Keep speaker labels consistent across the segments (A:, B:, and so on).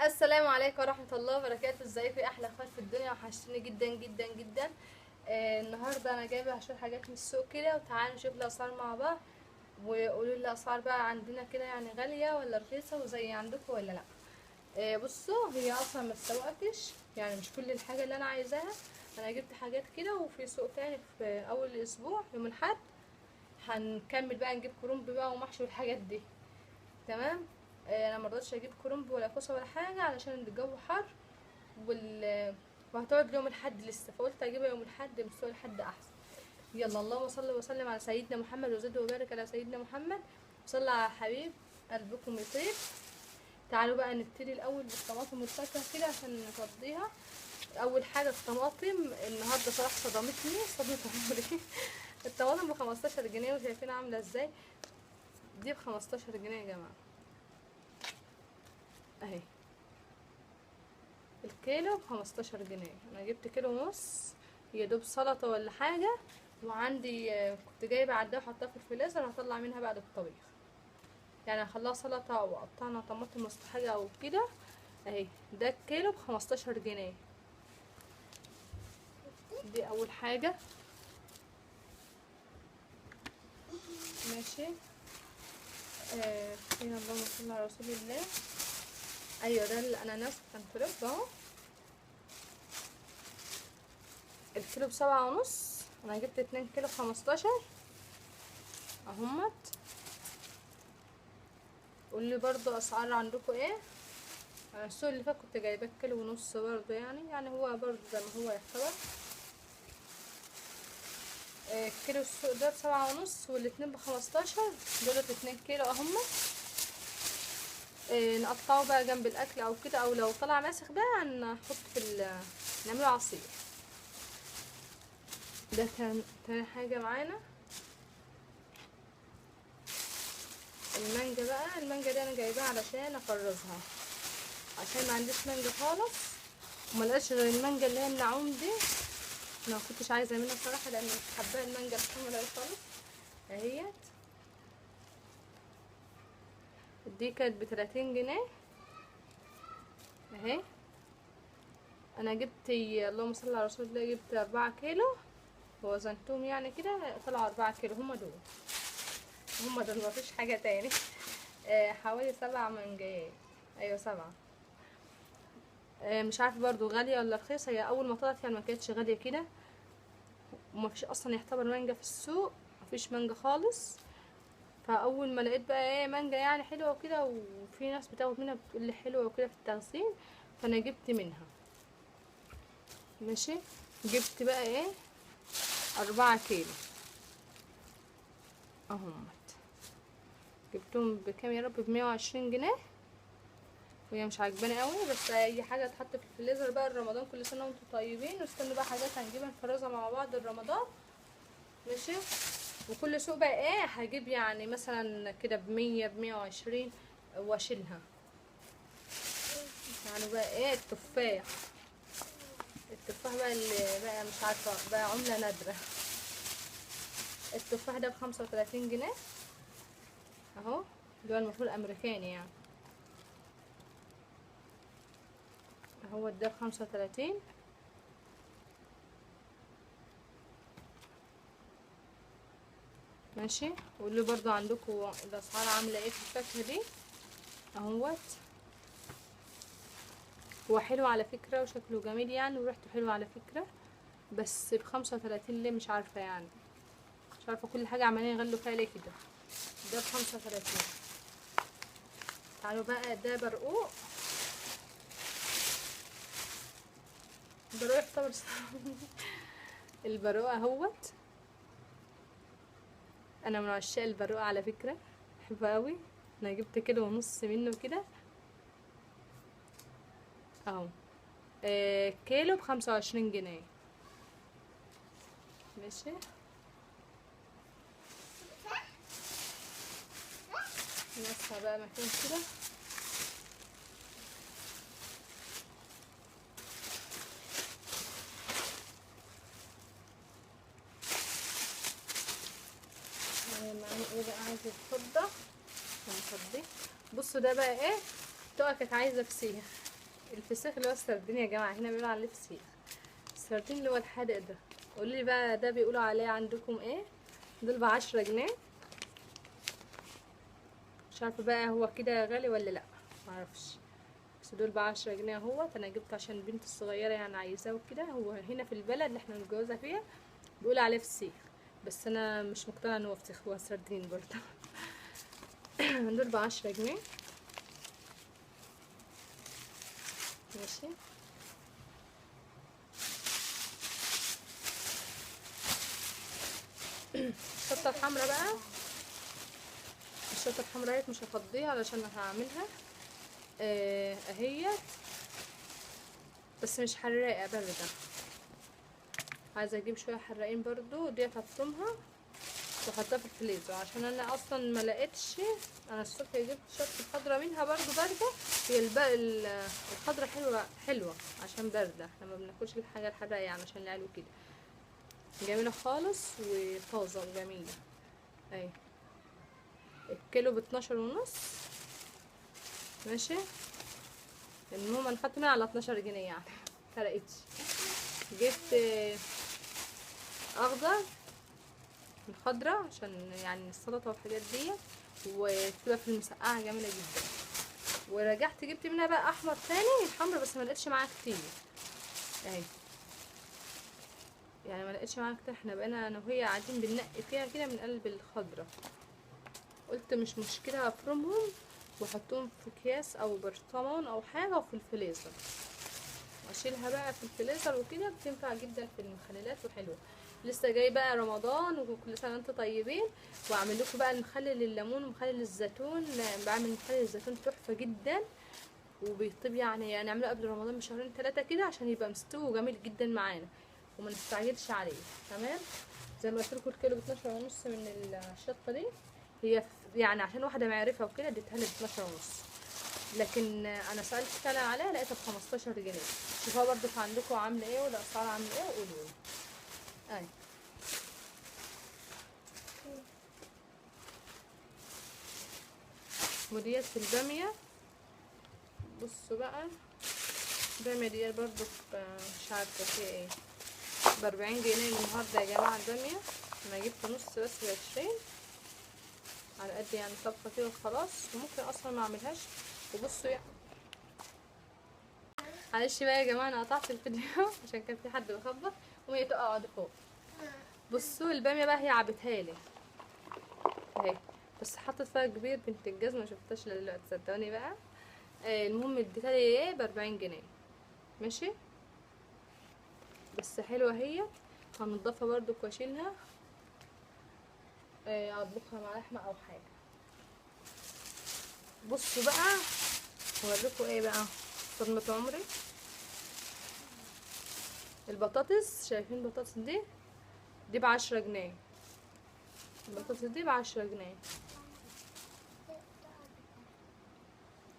A: السلام عليكم ورحمة الله وبركاته. ازيكم يا احلى اخوات في الدنيا؟ وحشتوني جدا جدا جدا. النهارده انا جايبه شوية حاجات من السوق كده، وتعالوا نشوف الاسعار مع بعض وقولوا لي الاسعار بقى عندنا كده يعني غالية ولا رخيصة وزي عندكم ولا لا. بصوا، هي اصلا ما اتسوقتش يعني، مش كل الحاجة اللي انا عايزاها. انا جبت حاجات كده، وفي سوق تاني في اول الاسبوع يوم الاحد هنكمل بقى نجيب كرنب بقى ومحشي والحاجات دي. تمام. انا مرضتش اجيب كرنب ولا كوسة ولا حاجة علشان الجو حر وهتقعد يوم الاحد لسه، فقلت اجيبها يوم الاحد من سوق الاحد احسن. يلا، اللهم صل وسلم على سيدنا محمد وزد وبارك على سيدنا محمد وصلى على حبيب قلبكم يطيب. تعالوا بقى نبتدي الاول بالطماطم والفاكهه كده عشان نفضيها. اول حاجة الطماطم النهارده صراحة صدمتني صدمة عمري. الطماطم ب15 جنيه، وشايفين عامله ازاي؟ دي ب15 جنيه يا جماعة، اهي الكيلو ب15 جنيه. انا جبت كيلو ونص يا دوب سلطة ولا حاجة، وعندي كنت جايبه عداه وحطاها في الفريزر، هطلع منها بعد الطبيخ يعني، هخليها سلطة وقطعنا طماطم وسط حاجة او كده. اهي ده الكيلو ب15 جنيه. دي اول حاجة. ماشي. فين اللهم صل على رسول الله. ايوه ده الاناناس كانتالوب اهو، الكيلو ب7.5. انا جبت 2 كيلو 15 اهمت. قولي برضو اسعار عندكم ايه؟ انا السوق اللي فات كنت جايبه كيلو ونص برضو، يعني هو برضو زي ما هو يعتبر. كيلو السوق ده ب7.5 والاتنين ب15، دولت 2 كيلو اهمت. نقطعه بقى جنب الاكل او كده، او لو طلع ماسخ بقى نحط في نعمله عصير. ده تاني حاجة معانا. المانجا بقى، المانجا دي انا جايباها علشان افرزها، عشان ما عنديش مانجا خالص وما لقاش غير المانجا اللي هي النعوم دي. انا ما كنتش عايزه منها صراحة لان مش حابة المانجا الحمراء خالص. اهيت دي كانت ب30 جنيه اهي. انا جبت، اللهم صل على رسول الله، جبت 4 كيلو ووزنتهم يعني كده طلعوا 4 كيلو. هما دول هما دول، مفيش حاجة تاني. حوالي 7 مانجايات، ايوه 7. مش عارفه برضو غالية ولا رخيصة. هي اول ما طلعت يعني ما كانتش غالية كده، ومفيش اصلا يعتبر مانجا في السوق، مفيش مانجا خالص. فاول ما لقيت بقى ايه مانجا يعني حلوة وكده، وفي ناس بتاخد منها بتقول لي حلوة وكده في التغسيل، فانا جبت منها. ماشي. جبت بقى ايه 4 كيلو اهمت. جبتهم بكام يا رب؟ ب120 جنيه. وهي مش عجباني قوي، بس اي حاجة تحط في الفريزر بقى رمضان. كل سنة وانتم طيبين، واستنوا بقى حاجات هنجيبها نفرزها مع بعض الرمضان. ماشي. وكل سوق بقى ايه هجيب يعني مثلا كده ب100 ب120 واشيلها. تعالوا بقى ايه التفاح. التفاح بقى اللي بقى مش عارفه بقى عمله نادرة. التفاح ده ب35 جنيه اهو، اللي هو المفروض امريكاني يعني، اهو ده ب35. ماشي. قولوا برضو عندكم الاسعار عامله ايه في الفاكهة دي اهوت. هو حلو على فكرة وشكله جميل يعني، وريحته حلوة على فكرة، بس ب35 ليه مش عارفه يعني، مش عارفه كل حاجة عمالين يغلوا فيها ليه كده. ده ب35. تعالوا بقى ده برقوق. برقوق يعتبر البرقوق اهوت. انا من عشاق البرقوق على فكرة، بحبه قوي. انا جبت كيلو ونص منه كده اهو. كيلو ب25 جنيه. ماشي. نوسع بقى مكان كده. معايا ايه بقى؟ عايزه الفضة هنفضيه. بصوا ده بقى ايه، تقع كانت عايزه فسيخ. الفسيخ اللي هو السردين يا جماعة، هنا بيقولوا عليه فسيخ. السردين اللي هو الحادق ده، قولوا لي بقى ده بيقولوا عليه عندكم ايه؟ دول ب10 جنيه. مش عارفه بقى هو كده غالي ولا لا، معرفش، بس دول ب10 جنيه اهوت. انا جبته عشان بنتي الصغيرة يعني عايزاه وكده. هو هنا في البلد اللي احنا متجوزة فيها بيقولوا عليه فسيخ، بس انا مش مقتنعة ان هو فسيخ، هو سردين برضه. دول ب10 جنيه. ماشي. الشطه الحمراء بقى، الشطه الحمراء مش هفضيها علشان هعملها اهيت، بس مش حراقه، باردة. عايزه اجيب شوية حراقين برضو، ديت هفرمها واحطها في الفريزر عشان انا اصلا ما لقيتش. انا الصبح جبت شطه خضرا منها برضو باردة، هي الخضرا حلوة حلوة عشان باردة، احنا ما بناكلش الحاجة الحراقه يعني عشان العيال وكده. جميلة خالص وطازه وجميلة اهي. الكيلو ب12.5. ماشي. المهم انا خدت منها على 12 جنيه يعني، فرقتش. جبت اخضر الخضرة عشان يعني السلطة والحاجات دي، وتبقى في المسقعه جميلة جدا. ورجعت جبت منها بقى احمر تاني، الحمر بس ما لقيتش معاها كتير اهي، يعني ما لقيتش معاها كتير. احنا بقينا انا وهي قاعدين بننقي فيها كده من قلب الخضرة. قلت مش مشكلة افرمهم واحطهم في اكياس او برطمان او حاجة وفي الفريزر، واشيلها بقى في الفريزر وكده. بتنفع جدا في المخللات وحلوه. لسه جاي بقى رمضان وكل سنة وانتم طيبين، واعمل لكم بقى المخلل الليمون ومخلل الزيتون. بعمل مخلل الزيتون تحفة جدا وبيطيب، يعني نعمله قبل رمضان بشهرين 3 كده عشان يبقى مستوي وجميل جدا معانا وما نستعجلش عليه. تمام. زي ما قلت لكم الكيلو ب12.5 من الشطه دي، هي يعني عشان واحدة معرفة وكده اديتها لي ب12.5، لكن انا سالت فعلا عليها لقيتها ب15 جنيه. شوفوها برضو في عندكم عامله ايه والاسعار عامله ايه وقولوا لي. اهي وديت في الباميه. بصوا بقى الباميه ديت برضو مش عارفه في ايه، ب40 جنيه النهارده يا جماعة الباميه. انا جبت نص بس ب20 على قد يعني طبخه كده وخلاص، وممكن اصلا ما اعملهاش. وبصوا يعني معلش بقى يا جماعة انا قطعت الفيديو عشان كان في حد بيخبط وهي تقعد فوق. بصوا الباميه بقى هي عبتها لي اهي، بس حطت فيها كبير بنت الجزمة ما شفتهاش لدلوقتي صدقوني بقى. المهم اديتها لي ايه ب40 جنيه. ماشي. بس حلوة هي، هنضفها برضو واشيلها، اطبخها مع لحمه او حاجة. بصوا بقى هوريكم ايه بقى صدمة عمري. البطاطس، شايفين البطاطس دي؟ دي ب10 جنيه. البطاطس دي ب10 جنيه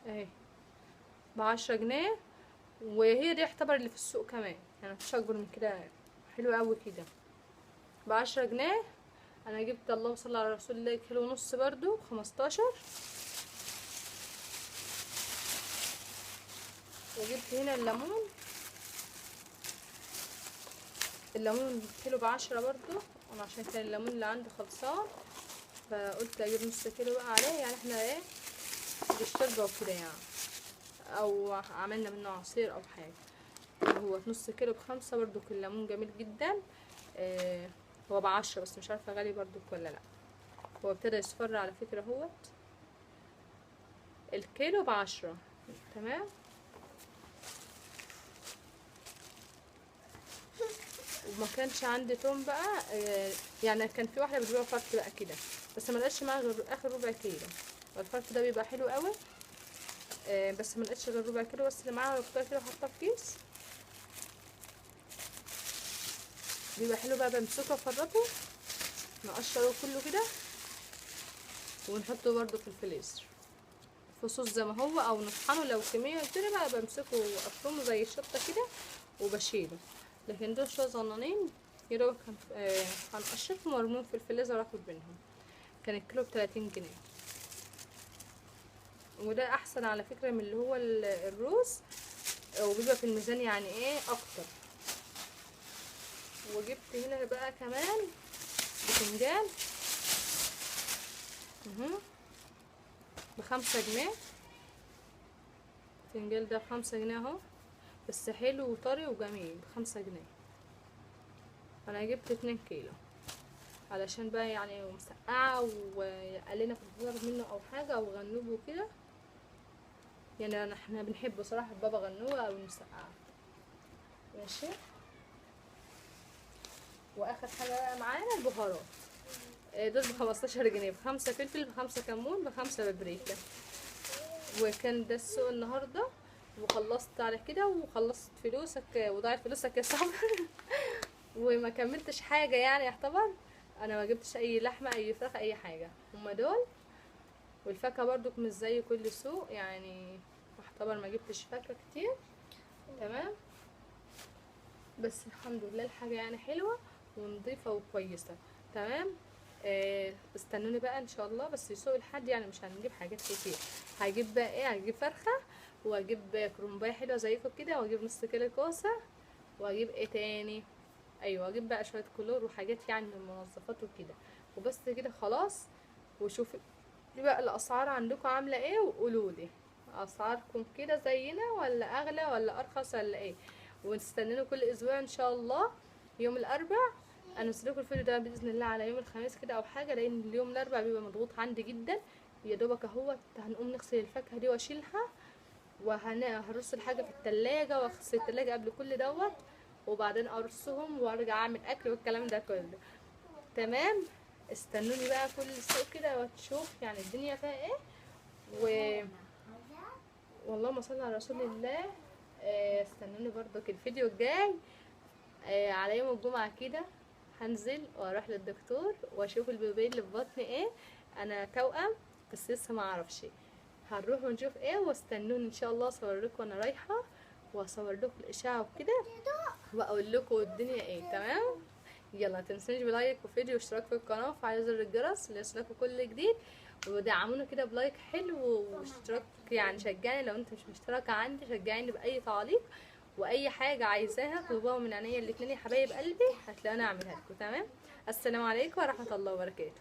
A: اهي، ب10 جنيه. وهي دي يعتبر اللي في السوق كمان، يعني مفيش اكبر من كده، حلو قوي كده ب10 جنيه. انا جبت اللهم صل على رسول الله كيلو ونص برضو ب15. وجبت هنا الليمون، الليمون كيلو ب10 برضو. انا عشان كان الليمون اللي عندي خلصان فقلت اجيب نص كيلو بقى عليه، يعني احنا ايه للشوربه وكده يعني، او عملنا منه عصير او حاجة. هو نص كيلو ب5 برضو. الليمون جميل جدا. هو ب10 بس مش عارفه غالي برضو ولا لا. هو ابتدى يصفر على فكرة اهوت. الكيلو ب10. تمام. وما كانش عندي توم بقى، يعني كان في واحدة بتبيع فرط بقى كده، بس ما لقيتش معاها غير اخر ربع كيلو. الفرط ده بيبقى حلو قوي، بس ما لقيتش غير ربع كيلو بس اللي معاها ربع كيلو حاطاه في كيس. بيبقى حلو بقى، بمسكه وافرطه نقشره كله كده ونحطه برده في الفريزر. فصوص زي ما هو، او نطحنه لو كمية كبيرة بقى بمسكه وافرمه زي الشطه كده وبشيله. لكن دول شوية صغننين يا دوبك هنقشرهم وارميهم في الفريزر واخد منهم. كان الكيلو ب30 جنيه، وده احسن على فكرة من اللي هو الروز، وبيبقى في الميزان يعني ايه اكتر. وجبت هنا بقى كمان بتنجان ب5 جنيه. البتنجان ده ب5 جنيه اهو، بس حلو وطري وجميل، ب5 جنيه. انا جبت 2 كيلو علشان بقى يعني مسقعه وقلنا في الفطار منه او حاجة او غنوب وكده، يعني احنا بنحبه صراحة بابا غنوه او المسقعه. ماشي. واخر حاجة بقى معانا البهارات، دول ب15 جنيه، ب5 فلفل، ب5 كمون، ب5 بابريكا. وكان ده السوق النهارده، وخلصت على كده، وخلصت فلوسك وضاعت فلوسك يا صاحبي وما كملتش حاجة يعني، يعتبر انا ما جبتش اي لحمه اي فراخ اي حاجة، هما دول. والفاكهه برضو مش زي كل سوق يعني، يعتبر ما جبتش فاكهة كتير. تمام، بس الحمد لله الحاجة يعني حلوة ونظيفه وكويسة. تمام. استنوني بقى ان شاء الله، بس سوق الحد يعني مش هنجيب حاجات كتير. هجيب بقى ايه؟ هجيب فرخة، واجيب كرنبايه حلوة زيكم كده، واجيب نص كيلو كوسة، واجيب ايه تاني؟ ايوه اجيب بقى شوية كلور وحاجات يعني من المنظفات وكده، وبس كده خلاص. وشوفوا بقى الاسعار عندكم عامله ايه، وقولوا لي اسعاركم كده زينا ولا اغلى ولا ارخص ولا ايه. ونستنونا كل اسبوع ان شاء الله يوم الاربع. انزل لكم الفيديو ده باذن الله على يوم الخميس كده او حاجة، لان اليوم الاربع بيبقى مضغوط عندي جدا. يا دوبك اهوت هنقوم نغسل الفاكهة دي واشيلها، وهرص الحاجة في التلاجة، واغسل التلاجة قبل كل دوت، وبعدين ارصهم وارجع اعمل اكل والكلام ده كله. تمام. استنوني بقى كل السوق كده وتشوف يعني الدنيا فيها ايه. و واللهم صل على رسول الله. استنوني برضك الفيديو الجاي على يوم الجمعة كده، هنزل واروح للدكتور واشوف البيبي اللي في بطني ايه. انا توأم بس لسه ما اعرفش، هنروح ونشوف ايه. واستنوني ان شاء الله اصور لكم وانا رايحة، واصور لكم الاشعة وكده، واقول لكم الدنيا ايه. تمام. يلا متنسونيش ب like وفيديو واشتراك في القناة وفعلوا زر الجرس ليصلكوا كل جديد، ودعمونا كده ب like حلو واشتراك، يعني شجعني لو انت مش مشتركة عندي، شجعيني باي تعليق واي حاجة عايزاها اطلبوها من عينيا الاتنين يا حبايب قلبي، هتلاقوني اعملها لكم. تمام. السلام عليكم ورحمة الله وبركاته.